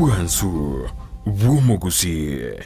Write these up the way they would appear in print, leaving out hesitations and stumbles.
Obwansu bw'omogusii.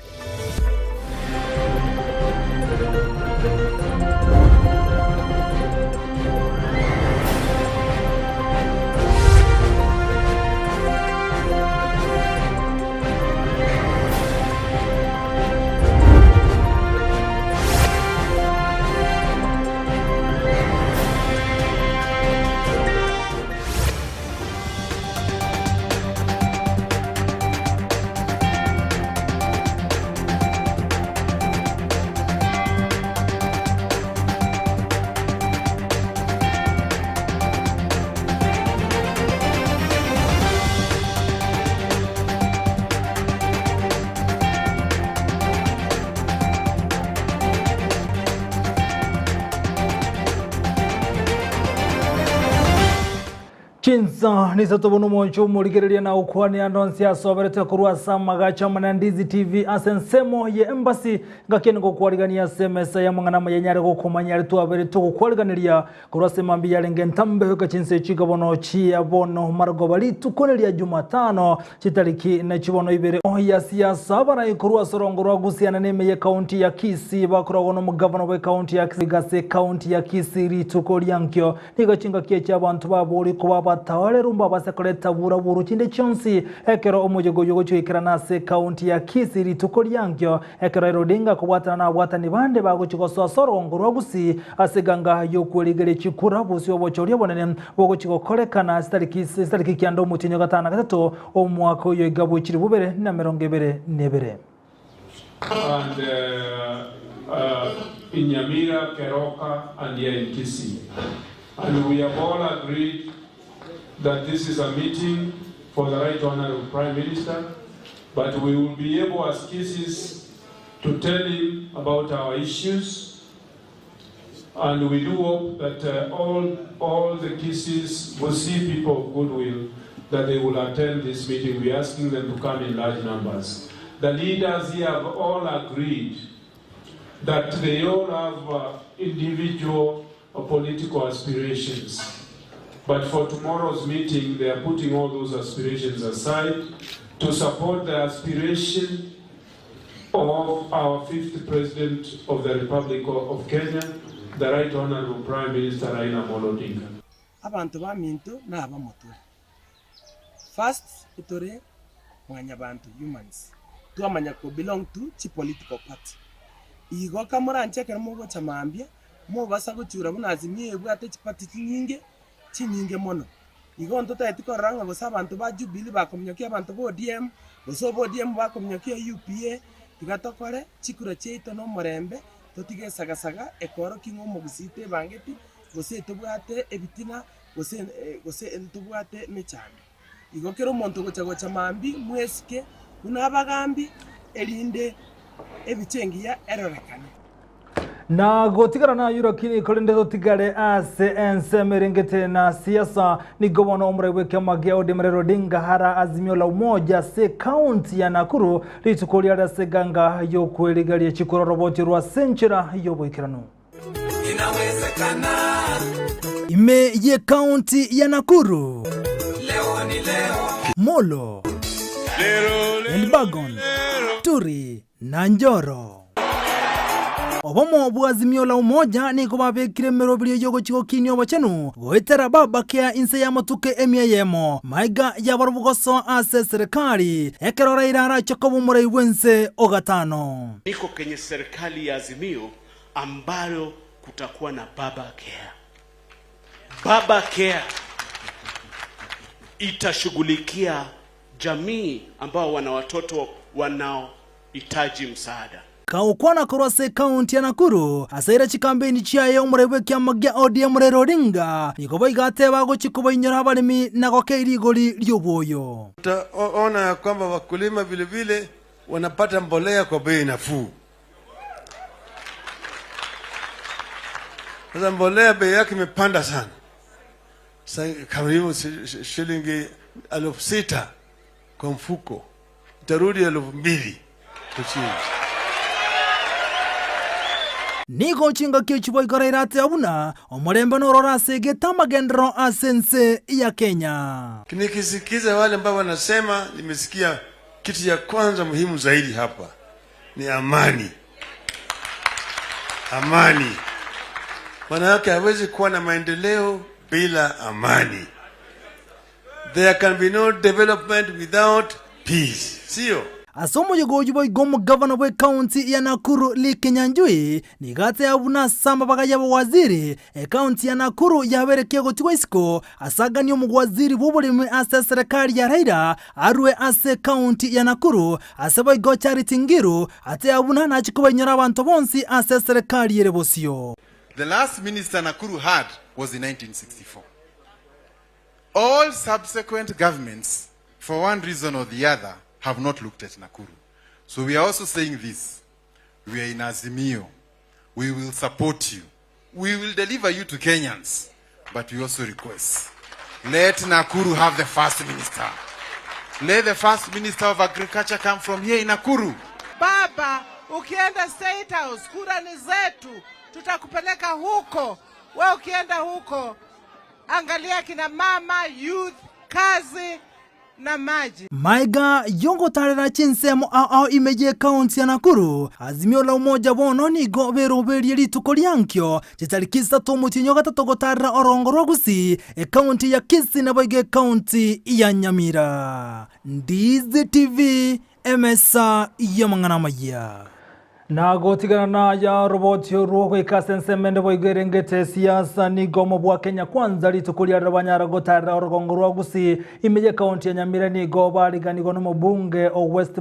Chinsa nisato bono omonche omorigereria na gokwania ande onsi ase oberete korwa ase amagacho amane a Ndizi TV ase ensemo ye Embassy ngaki nigo gokwarigania ase emesa y'amang'ana amaya nyare gokomanya aria twabere togokwariganeria korwa ase mambia yarenge entambe goika chinsa echi iga bono chia bono marogoba rituko neria Jumatano chitariki nachi bono ibere ya siasa abarai korwa ase orongo rwa Gusii na ime ye county ya Kisii bakoragwa nomogavana bwe county ya Kisii ase county ya Kisii rituko ria nkio Nigo chingaki echi abanto baborie koba abataoreru mbabase koreta buraburu chinde chionsi ekero omoyega oyio ogochia goikerana ase ekaunti ya Kisii rituko riankio ekero Raila Odinga akobwatana nababwatani bande bagochia gosoa ase orogongo rwa Gusii ase eganga y'okwerigeria chikura bosio obochoria obonene bogochia gokorekana chitariki kianda omotienyi o gatano na gatato omwaka oyo iga bwe chilifu bibere na emerongo ebere na ebere. And in Nyamira, Keroka and here in Kisii. And we have all agreed that this is a meeting for the Right Honorable Prime Minister, but we will be able as Kisiis to tell him about our issues and we do hope that uh, all, all the Kisiis will see people of goodwill that they will attend this meeting. We are asking them to come in large numbers. The leaders here have all agreed that they all have uh, individual uh, political aspirations. But for tomorrow's meeting, they are putting all those aspirations aside to support the aspiration of our fifth President of the Republic of Kenya, the Right Honourable Prime Minister Raila Amolo Odinga. Abanto baminto nabamo tore. First tore mwanyabanto, humans, twamanya ko belong to chi political party. Igo kamoranche ekero mogocha mambia, mobasa gochura buna Azimio ebwate chiparty chinyinge, chinyinge mono. Igo ntotageti korora ng'a gose abanto ba Jubilee bakominyokia abanto ba ODM, gose oba ODM bakominyokia UPA, tiga tokore chikura chiaito na omorembe, totige esagasaga ekoorokia ng'a omogusii tebangeti, gose tobwate ebitina, gose gose ntobwate emechando. Igo kera omonto ogocha gocha mambia mwesike buna abagambi, erinde ebicha engiya erorekane. Na gotigara nayio lakini korende totigare ase ensemo erengete na siasa nigo bono omorai bw'ekiama gia ODM Raila Odinga ara Azimio la Umoja ase ekaunti ya Nakuru rituko riare ase eganga y'okwerigeria chikura oroboti rwa ase enchera y'oboikeranu. Ime y'ekaunti ya Nakuru, Molo, Elbagon, Turi na Njoro. Obomo bw'Azimio la Umoja nigo babekire emeroberio y'ogochia gokinia obochenu goetera Babakea inse y'amatuko emia eyemo magega y'abarobwo gosoa ase eserekari ekero Raila arache koba omorai bw'ense o gatano. Niko kenye serikali ya Azimio ambayo kutakuwa na Baba Care. Baba Care itashughulikia jamii ambao wana watoto wanaohitaji msaada. Kagokwana korwa ase ekaunti ya Nakuru ase aire chikampeini chiaye omorai bw'ekiama gia ODM Raila Odinga nigo boigo ateba agochia kobainyora abaremi na gokei rigori ri'oboyo. Utaona ya kwamba wakulima vile vile wanapata mbolea kwa bei nafuu. Sasa mbolea bei yake imepanda sana, Sa- karibu shilingi 6,000 kwa mfuko, itarudi 2,000 chini. Nigo chingaki echi boigo Raila ateba buna omorembe nororo ase egete amagenderero ase ense ya Kenya. Nikisikiza wale ambao wanasema, nimesikia kitu ya kwanza muhimu zaidi hapa ni amani. Amani. Manake hawezi kuwa na maendeleo bila amani. There can be no development without peace. Sio? Ase omoyega oyio boigo omogavana bw'ecounty ya Nakuru Lee Kinyanjui nigo ateba buna ase amabaga y'abawaziri, ecounty ya Nakuru yabeire kegotigwa isiko ase aganie omowaziri bw'oboremi ase eserekari ya Raila arue ase ecounty ya Nakuru ase boigo Charity Ngilu ateba buna nachie kobainyora abanto bonsi ase eserekari ere bosio. The last minister Nakuru had was in 1964. All subsequent governments, for one reason or the other, have not looked at Nakuru. So we are also saying this. We are in Azimio. We will support you. We will deliver you to Kenyans. But we also request, let Nakuru have the first minister. Let the first minister of agriculture come from here in Nakuru. Baba, ukienda State House, kura ni zetu, tutakupeleka huko. We ukienda huko, angalia kina mama, youth, kazi na maji. Maiga yogotarera chinsemo ao ao ime y'ecounty ya Nakuru, Azimio la Umoja bono nigo beroberie rituko riankio chitariki isato omotienyi o gatato gotarera orongo rwa Gusii, ecounty ya Kisii naboigo ecounty ya Nyamira. Ndizi TV, Emesa y'amang'ana amaya. Na gotigana naya roboti orwo goika ase ensemo ende boigo erengete siasa nigo omobua Kenya Kwanza rituko riarero banyara gotarera orogongo rwa Gusii ime y'ekaunti ya Nyamira nigo bariganigwa nomobunge o West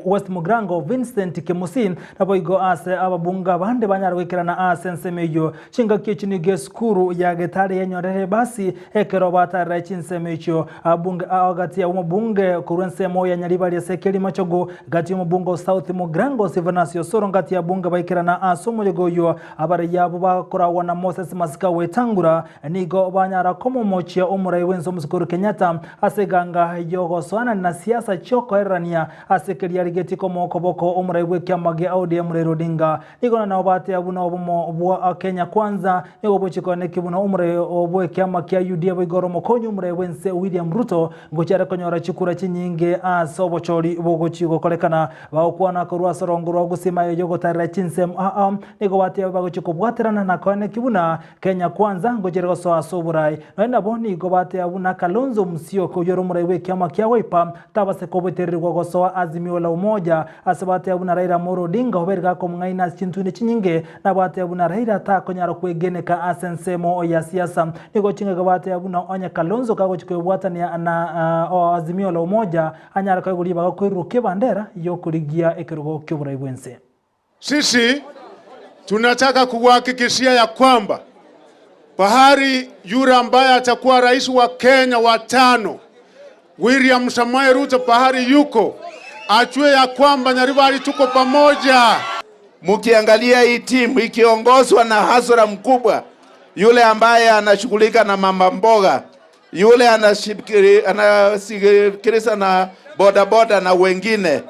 West Mugirango Vincent Kemusi naboigo ase ababunge abande banyara goikerana ase ensemo eyio. Chingaki echi nigo esukuru ya Getare yenyorere ebasi ekero batarera chinsemo echio. Abunge ao gati ya omobunge korwa ensemo ya Nyaribari ase ekerima Chogo, gati y'omobunge o South Mugirango Silvanus Osoro ngati ya abunge baikerana ase omoyega oyio. Abaraiyo abwo bakoragwa na Moses Masika Wetangula nigo banyara komomochia omorai bw'ense Omosike Uhuru Kenyatta ase eganga y'ogosoanania na siasa chiokoererania ase keria arigetie komoa okoboko omorai bw'ekiama gia ODM Raila Odinga. Nigo nao batea buna obomo bwa Kenya Kwanza nigo bochie koeneki buna omorei bw'ekiama kia UDA boigo ore omokonyi omorei bw'ense William Ruto ngochia are konyora chikura chinyinge ase obochori bogochia gokorekana. Bagokwana korwa ase orongo rwa Gusii maye yogotarera chinsemo aa nigo batea bagochia kobwaterana na koeneki buna Kenya Kwanza ngochia ere gosoa ase oborai. Nonya nabo nigo batea buna Kalonzo Musyoka oyio ore omorai bw'ekiama kia Wiper tabase kobetererigwa gosoa Azimio la Umoja Ase bateba buna Raila Amolo Odinga obeire gakomong'aina ase chintwini chinyinge, nabo ateba buna Raila takonyara kwegeneka ase ensemo ya siasa. Nigo chingaki bateba buna onye Kalonzo kagochia kwebwatania na Azimio la Umoja anyare koegwa ribaga koirurukia ebandera yokorigia ekerogo kioborai bwense. Sisi tunataka kukuhakikishia ya kwamba pahali yule ambaye atakuwa rais wa Kenya wa tano William Samoei Ruto pahali yuko ajue ya kwamba Nyaribari tuko pamoja. Mukiangalia hii timu ikiongozwa na hasara mkubwa, yule ambaye anashughulika na mama mboga, yule anasikiliza na bodaboda na wengine,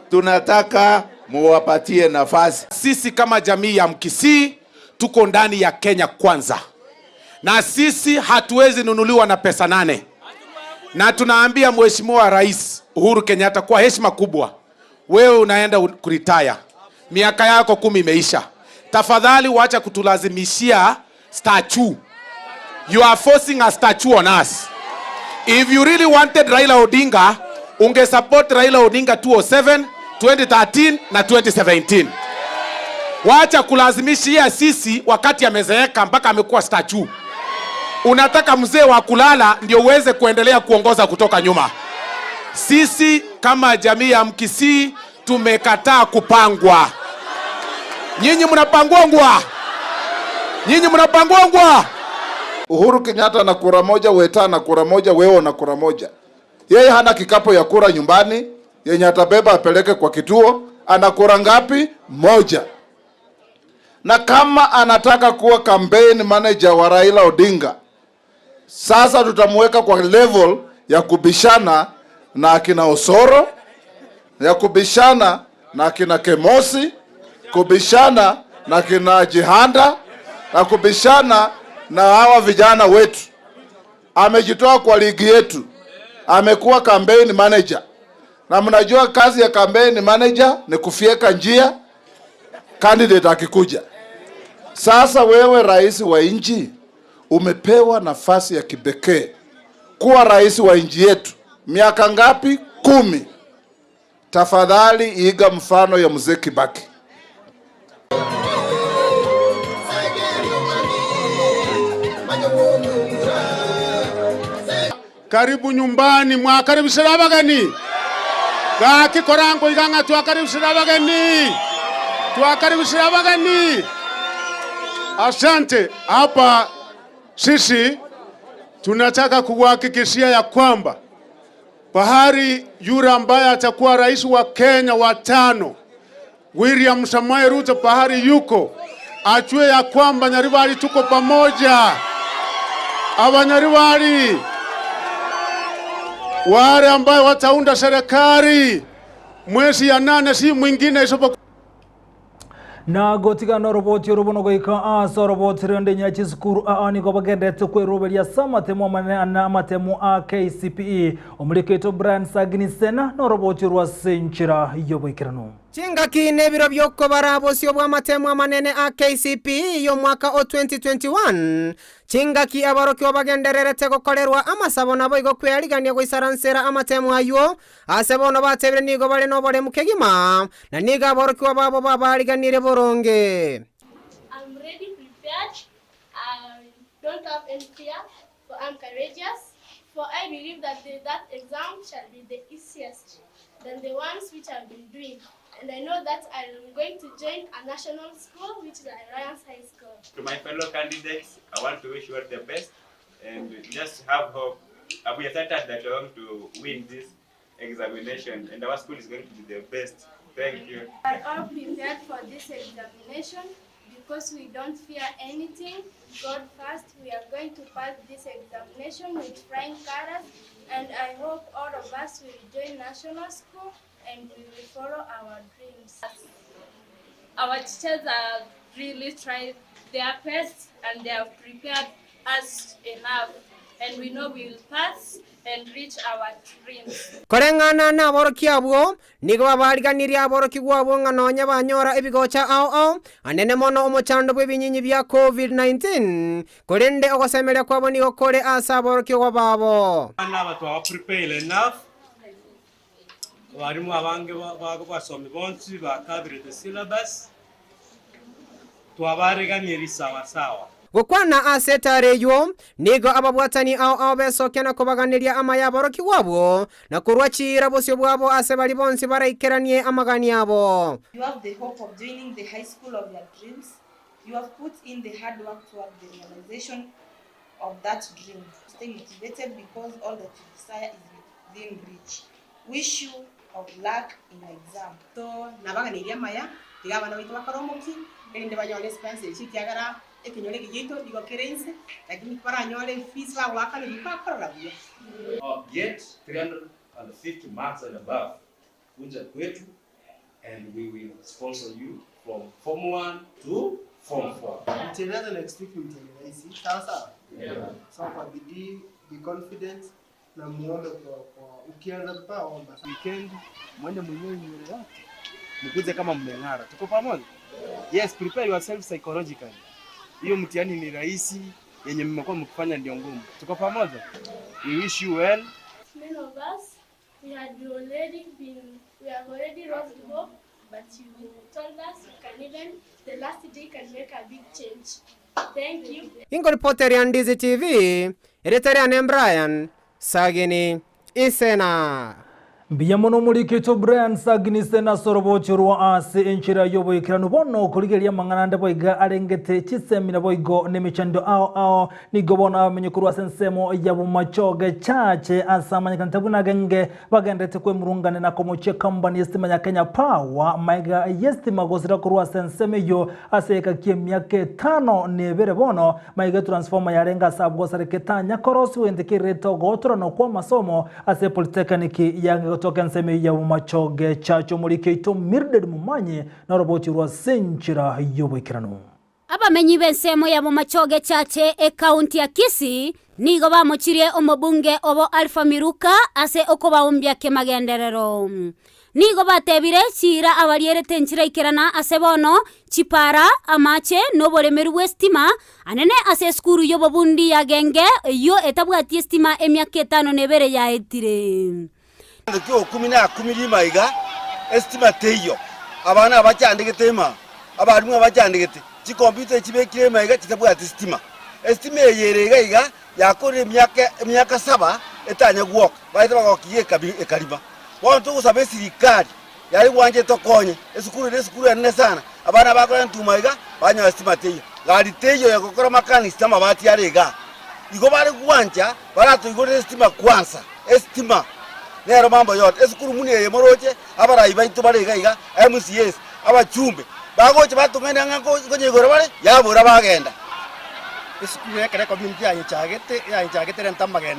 tunataka muwapatie nafasi. Sisi kama jamii ya Mkisii tuko ndani ya Kenya Kwanza, na sisi hatuwezi nunuliwa na pesa nane, na tunaambia Mheshimiwa Rais Uhuru Kenyatta kwa heshima kubwa, wewe unaenda kuretire, miaka yako 10 imeisha. Tafadhali wacha kutulazimishia statue. You are forcing a statue on us. If you really wanted Raila Odinga, unge support Raila Odinga 2007, 2013 na 2017. Wacha kulazimishia sisi wakati amezeeka mpaka amekuwa statue. Unataka mzee wa kulala ndio uweze kuendelea kuongoza kutoka nyuma. Sisi kama jamii ya Mkisii tumekataa kupangwa. Nyinyi mnapangwangwa. Nyinyi mnapangwangwa. Uhuru Kenyatta na kura moja, Weta na kura moja, wewe na kura moja. Yeye hana kikapu ya kura nyumbani yenye atabeba apeleke kwa kituo. Ana kura ngapi? Moja. Na kama anataka kuwa campaign manager wa Raila Odinga, sasa tutamweka kwa level ya kubishana na akina Osoro, ya kubishana na akina Kemosi, kubishana na kina Jihanda na kubishana na hawa vijana wetu. Amejitoa kwa ligi yetu, amekuwa campaign manager, na mnajua kazi ya campaign manager ni kufyeka njia candidate akikuja. Sasa wewe rais wa nchi umepewa nafasi ya kipekee kuwa rais wa nchi yetu miaka ngapi? 10. Tafadhali iga mfano ya mzee Kibaki. Karibu nyumbani mwakaribishira abageni gakikorango igang'a twakaribishira abageni twakaribishira abageni. Asante. Hapa sisi tunataka kuhakikishia ya kwamba Bahari yule ambaye atakuwa rais wa Kenya wa 5, William Samoei Ruto, Bahari yuko ajue ya kwamba Nyaribari tuko pamoja. Abanyaribari wale ambayo wataunda serikali mwezi ya 8 si mwingine isipokuwa na gotigana oroboti orobono goika ase oroboti rende nyachisukuru aa nigo bagendete kweroberia ase amatemo amanene na amatemo a KCPE omuriketo Brian Sagini Sena na oroboti rwa senchera yoboikerano. Chingaki nebiro byokobara bosio bwa amatemo amanene a KCPE y'omwaka o 2021 chingaki abarokio bagendererete gokorerwa amasabo nabo igo kwearigania goisaransera amatemo ayo ase bono batebire nigo bare noboremu kegima na nigo abarokio babo babariganire boronge. I'm ready, prepared. I don't have any fear, for I'm courageous. For I believe that that exam shall be the easiest than the ones which I've been doing. And I know that I'm going to join a national school, which is Alliance High School. To my fellow candidates, I want to wish you all the best and just have hope. We are certain that we are going to win this examination and our school is going to be the best. Thank you. We are all prepared for this examination because we don't fear anything. God first, we are going to pass this examination with flying colors, and I hope all of us will join national school and we will follow our dreams. Our teachers have really tried their best and they have prepared us enough, and we know we will pass and reach our dreams. Koreng'ana na aboroki abwo nigo babariganirie aboroki gwabwo ng'a nonya banyora ebigocha ao ao anene mono omochando bw'ebinyinyi bya COVID-19 korende ogosemeria kwabo nigo kore ase aboroki babo. Abana aba twabaprepare enough, abarimu abange basomi bonsi bakabire the syllabus, twabareganirie sawa sawa. Gokwana ase etare eywo nigo ababwatani ao ao besokia na kobaganiria amaya aboroki gwabwo na korwa chira bosio bwabo ase bari bonsi baraikeranie amagani abo. You have the hope of joining the high school of your dreams. You have put in the hard work toward the realization of that dream. Stay motivated because all that you desire is within reach. Wish you of luck in your exam. So nabaganirie amaya tiga abana baito bakoromoki erinde banyore expenses chikiagara ekinyore gito nigo kerense lakini baranyore fees bagwakana bibakorora buya. Get 350 marks and above kuja kwetu and we will sponsor you from form 1 to form 4. Mtihani next week ni mtihani rahisi, sawa sawa? Yeah. So kwa bidii, be confident na muombe kwa ukianza kupaa omba. Weekend mwende mwenyewe nywele yake. Mkuze kama mmeng'ara. Tuko pamoja? Yes, prepare yourself psychologically. Hiyo mtihani ni rahisi, yenye mmekuwa mkifanya ndio ngumu. Tuko pamoja? We wish you well. Many of us, we had already been, we have already lost hope, but you told us we can even, the last day can make a big change. Thank you. Ingo reporter ya Ndizi TV, Eritrea Brian Sagini Isena. Mbiya mono murikito Brian Sagini Sena sorobochirwa ase enchera yoboikeranu bono kurigeria mang'ana boiga arengete chisemina boigo nemichando ao ao nigo bono abamenye korwa ase ensemo ya bomachoge chache ase amanyekana buna genge bagendete kwemurungane na komochia company yestima ya Kenya Power maiga yestima gosira korwa ase ensemo eyo ase ekakia emiaka etano na ebere bono maiga transformer yarenga ase abwo gosareketa nyakorosi wentekirete ogotorano kwa masomo ase polytechnic ya gotoka ensemo ya Bomachoge Chache omoriki oito Mildred Momanyi noroboti rwa senchera y'oboikeranu. Abamenyi b'ensemo ya Bomachoge Chache ekaunti ya Kisii nigo bamochirie omobunge obo Alpha Miruka ase okobaombia kemagenderero. Nigo batebire chiira abarierete nchiraikerana ase bono, chipara, amache, na oboremeru bw'esitima, anene ase esukuru y'obobundi ya Genge eyio etabwati esitima emiaka etano na ebere yaetire. Egento ki'ogokumi nakumirie maiga, esitima teiyo, abana abachandegete imaa, abalimu abachandegete, chikompiuta echibekire maiga chitabwati sitima. Esitima eye ere iga iga yakorire emiaka emiaka saba etanya gwoka, baete bagokigia ekabi ekarima. Bono togosaba esirikari yare gwancha etokonye, esukuru ere esukuru enene sana, abana bakore entuma iga, banyora sitima teiyo. Gari teiyo ya gokora mechanics na amabati are igaa. Igo bare gwancha baratoigorere esitima kwansa, esitima nero mambo yote. Esukuru muna eye moroche, abarai baito bare iga iga, MCAs, abachumbe, bagocha batong'aina ng'a nkonyeigora bare, yabora bagenda. Esukuru ekero ecommunity yanyichagete, yanyichagete renta amagena.